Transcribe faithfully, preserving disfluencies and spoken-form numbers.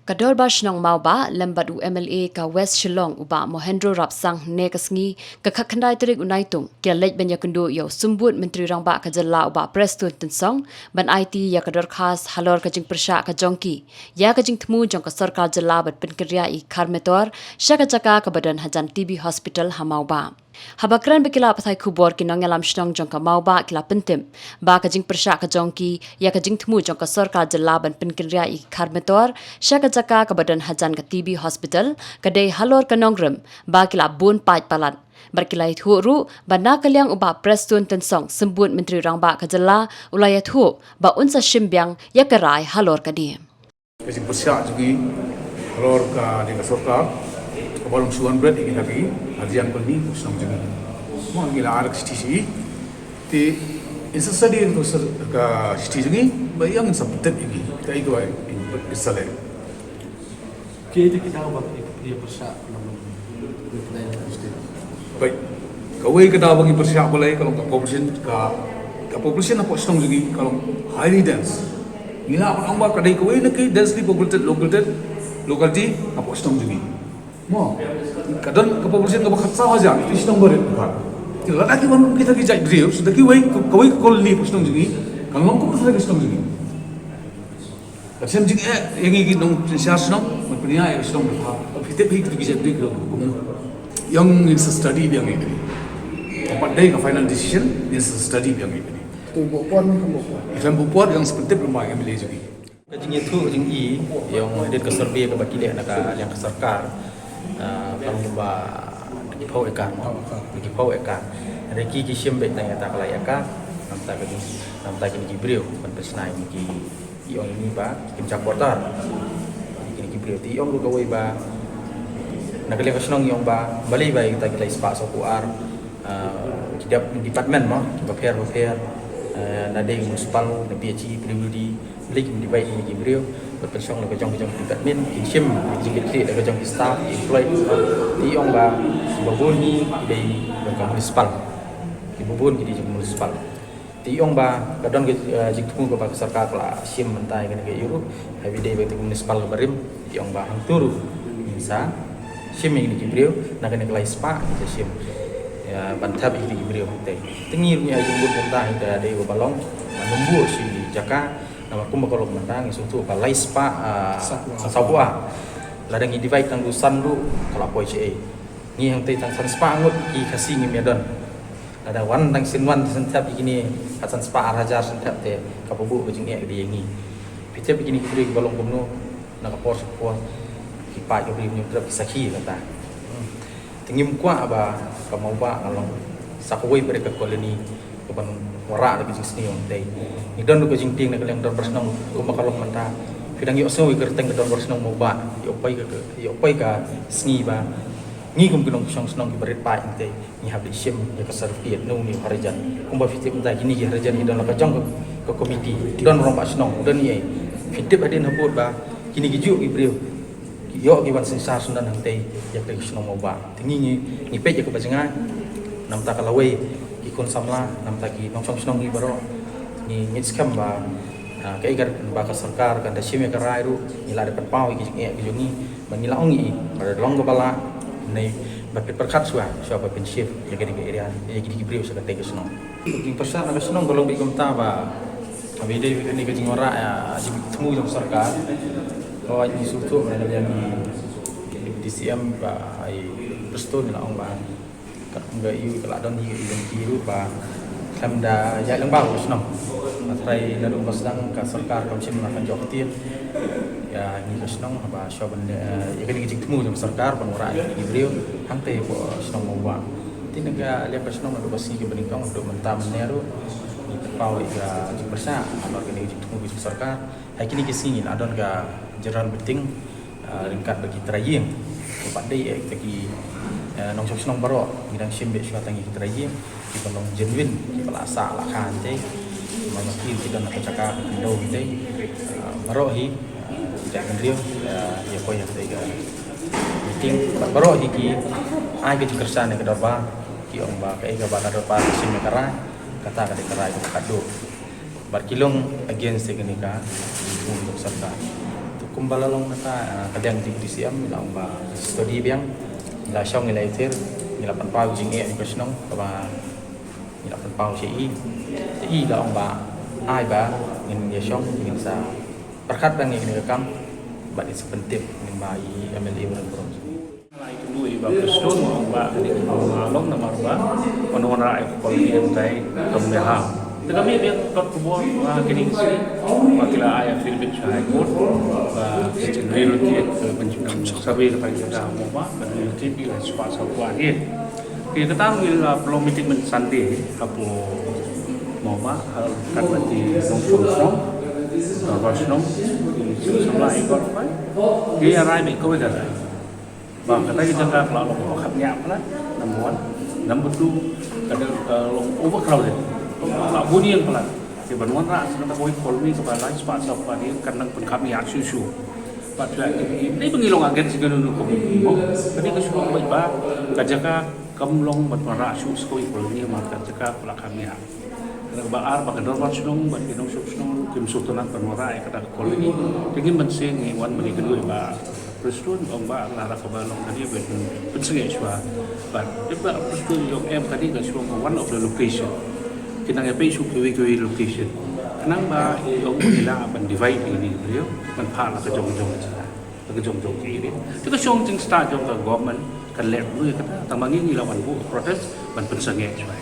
Ka Dorbar Shnong Mawbah lem bad u M L A ka West Shillong u Bah Mohendro Rapsang ne ka sngi ka khatkhyndai tarik u Naitung ki la leit ban ïakynduh ïa u Symbud Myntri Rangbah ka Jylla u Bah Prestone Tynsong ban aiti ïa ka dorkhas halor ka jingpyrshah ka jong ki ïa ka jingthmu jong ka sorkar jylla ban pynkynriah ïa ki khar metor sha ka jaka kaba don hajan T B Hospital ha Mawbah. Haba kren bad ki lad pathai khubor, ki nongïalam shnong jong ka Mawbah ki la pyntip ba ka jingpyrshah ka jong ki ïa ka jingthmu jong ka sorkar jylla ban pynkynriah ïa ki khar metor sha ka jaka kaba don hajan ka T B Hospital ka dei halor ka nongrim ba ki la bun paid palat. Bad ki la ïathuh ruh ba na ka liang u Bah Prestone Tynsong, Symbud Myntri Rangbah ka Jylla, u la ïathuh ba un sa shim biang ïa ka rai halor kane. Ka jingpyrshah jong ngi halor kane ka sorkar kaba long shu wanrah ïa ngi ha ki hajan kane ka shnong jong ngi. Mo, ngi la ai ka shithi sha i. Te in sa study ïa ka shithi jong ngi, ba ïa ngin sa pyntip ïa ngi. Kaei kaba in sa leh. Kaei te kita ba ki pyrshah. Peit, kawei ka daw ba ngi pyrshah balei ka long ka population, ka, ka population hapoh shnong jong ngi ka long highly dense. Ngi lah ban ong ba ka dei kawei na ki densely populated, located locality hapoh shnong jong ngi. Mo, ka don ka population kaba khatsaw hajar, ki shnong barit ka. Ki lada ki wan kita ki jait briew, sa da kiwei, kawei ka colony hapoh shnong jong ngi ka long kum kita ki shnong jong ngi. Ka shem jingeh ïa ngi ki nongsynshar shnong, ban pynïaid ïa ka shnong ka thaw. Phi tip hi ki jait briew ki long kumno. Ïa ngin sa study biang ïa kane. Pat dei ka final decision, ngin sa study biang ïa kane. Te buh por ne kam buh por? Ïa kam buh por, ïa ngin sa pyntip lyngba ïa ka M L A jong ngi. Ka jingïathuh ka jong i ïa u dei ka survey kaba ki leh na ka liang ka sorkar. Ah, ka long kumba ki phew ekar mo. Ki phew ekar. Hynrei ki, ki shim beit tang ïa kata ka lai ekar. Namar kata ka jing, namar kata kine ki briew ban pynshna ïa ki. Ki ong ïa ngi ba kim shah quarter. Kine ki briew te i ong ruh kawei ba na ka liang ka shnong i ong ba balei ba ïa kita ki lai spah sawphew ar, ah, ki dep department mo kiba pher ba pher, eh, na dei municipal, na P H E, P W D, balei kim divide ïa ki briew ban pynshong la ka jong ka jong ki department, kin shim ïa ki jingkitkhlieh la ka jong ki staff, ki employed mo. Te i ong ba kiba bun hi ki dei jong ka municipal. Kiba bun ki dei jong ka municipal. Te i ong ba ka don ka, eh, jingthmu kaba ka sorkar ka la shim mynta ïa kane ka ïuh ruh. Haba dei ba ka municipal kaba rim, te i ong ba hangto ruh ngin sa shim ïa kine ki briew, na kane ka lai spah ngin sa shim. Ïa, ban thep ïa kine ki briew hangtei. Te ngi ruh ngi ai jingmut mynta ïa ka dei kaba long ban ym buh shi jaka, namar kumba ka long mynta ngi sngewthuh ba lai spah, ah, sawphew ar. Lada ngi divide tang du san ruh ka la poi shaei. Ngi hangtei tang san spah ngut ki Khasi ngim ïa don. Lada wan tang sien wan te shen thep ïa kine, kat san spah ar hajar shen thep te kaba buh ka jingeh ka dei ïa ngi. Phi tip ïa kine ki briew kiba long kumno, na ka por sha ka por ki paid ka briew, ngi trep ki sakhi kata. Hmm. Te ngim kwah ba ka Mawbah ka long sa kawei pat ka colony kaban wanrah da ka jingsniew hangtei. Ngi don ruh ka jingtieng na ka liang dorbar shnong kumba ka long mynta. Phi dang ïohsngew ïa ka kyrteng ka dorbar shnong Mawbah, ïoh poi ka, ïoh poi ka sngi ba ngi kum ki nongshong shnong kiba rit paid hangtei. Ngi hap leit shim ïa ka certificate na une u harijan. Kumba phi tip mynta kine ki harijan ki don la ka jong ka, ka komiti, don rangbah shnong, don ïa. Phi tip hadien habud ba kine ki juh ki briew ki ïoh ki wan synshar syndon hangtei ïa ka shnong Mawbah. Te ngi, ngi, ngi peit ïa kaba jngai. Namar kata ka lawei ki khun samla, namar kata ki nongshong shnong ngi baroh. Ngi, ngi skhem ba, ah, kaei kaba ka sorkar kan da shim ïa ka rai ruh, ngi la dep pynpaw ïa ki jingeh ki jong ngi. Ba ngi la ong ïa i ba lada long kaba lah ne ba pynpyrkhat shuwa, shuwa ba pynshift ïa kane ka area, ïa kine ki briew sha katei ka shnong. Ka jingpyrshah na ka shnong ka long beit kumta ba haba ïadei bad kane ka jingwanrah, ah, jingthmu jong sorkar. Hooid, ngi sngewthuh ba na ka liang i Deputy C M ba i Prestone la ong ba ka, ka ïoh ka la don hi ka identity ruh ba khlem da ïaid lyngba u shnong. Hynrei naduh ba sdang ka sorkar kam shym la ka jok ktien ïa ngi ka shnong haba shuwa ban, eh, ïa kane ka jingthmu jong sorkar ban wanrah ïa ki briew hangtei hapoh shnong Mawbah. Te na ka liang ka shnong naduh ba sngi kaba nyngkong haduh mynta mynne ruh ngi pynpaw ïa ka jingpyrshah halor kane ka jingthmu ka jong sorkar. Ha kine ki sngi la don ka general meeting, ah, ryngkat bad ki trai ïing. Ki pat dei, eh, kita ki, eh, nongshong shnong baroh, ngi dang shim beit shuwa tang ïa ki trai ïing kiba long genuine, kiba la sah la kha hangtei. Namar ki, ki don ha ka jaka ka khyndew hangtei. Ah, baroh hi, ah, ki jaitbynriew, ah, ïa poi hangtei ka meeting. Baroh hi ki ai ka jingkyrshan ïa ka dorbar, ki ong ba kaei kaba ka dorbar ka shim ïa ka rai, kata ka dei ka rai kaba khadduh. Bad ki long against ïa kane ka jingthmu jong sorkar. To Kumba la long mynta, ah, ka liang jong i DCM, ngi la ong ba study biang, ngi la shong, ngi la ïathir, ngi la pynpaw ïa ka jingeh jong ka shnong, kaba ngi la pynpaw sha i, sha i la ong ba, ai ba ngin ïa shong, ngin sa pyrkhat biang ïa kane ka kam, bad ngin sa pyntip lyngba i MLA Warren Bro. Nga la ïakynduh ïa i Bah Prestone, u ong ba kane ka kam ka long namar ba un wanrah ïa ka colony hangtai kam ïahap. Te ka mih biang ka kot khubor ha kine ki sngi ba ki la ai affidavit sha High Court ba ka jing relocate, ka jingpynsurvey kata ka jaka ha Mawbah, ban relocate ïa ki lai spah saw phew ar ïing. Te kata ngi la pynlong meeting mynta Sunday hapoh Mawbah, ha ryngkat bad ki nongshong shnong, dorbar shnong, ki samla, ki kyrpang. Ki ïa rai beit kawei ka rai. Ba kata ka jaka ka la long kaba kham ïa palat, number one. Number two, ka dei ka long overcrowded. Ka la bun ïing palat. Te ban wanrah sa kata kawei ka colony kaba lai spah saw phew ar ïing kan nang pynkham ïa shuh shuh. Bad shuh ïa ki, dei ba ngi long against ïa kano kano ka community mo. Kane ka shu long ba ka jaka kam long ban wanrah shuh sa kawei ka colony, namar ka jaka ka la kham ïa. Kane kaba ar, ba ka dorbar shnong bad ki nongshong shnong kim sngewtynnat ban wanrah ïa kata ka colony. Te ngin ban seng, ngi wan ban ïakynduh ïa i Bah Prestone, ong ba lada kaba long kane ban pynsangeh shuwa. Bad i Bah Prestone i ong em, kane ka shu long one of the location. Ki nang ïa peit shuh kiwei kiwei location. Khnang ba i ong ba ngi lah ban divide ïa kine ki briew, ban phah la ka jong jong ka jaka, la ka jong jong ka area. Te ka shong jingstad jong ka government kan leh kumno ïa kata, tang ma ngi, ngi la wan buh protest ban pynsangeh shuwa.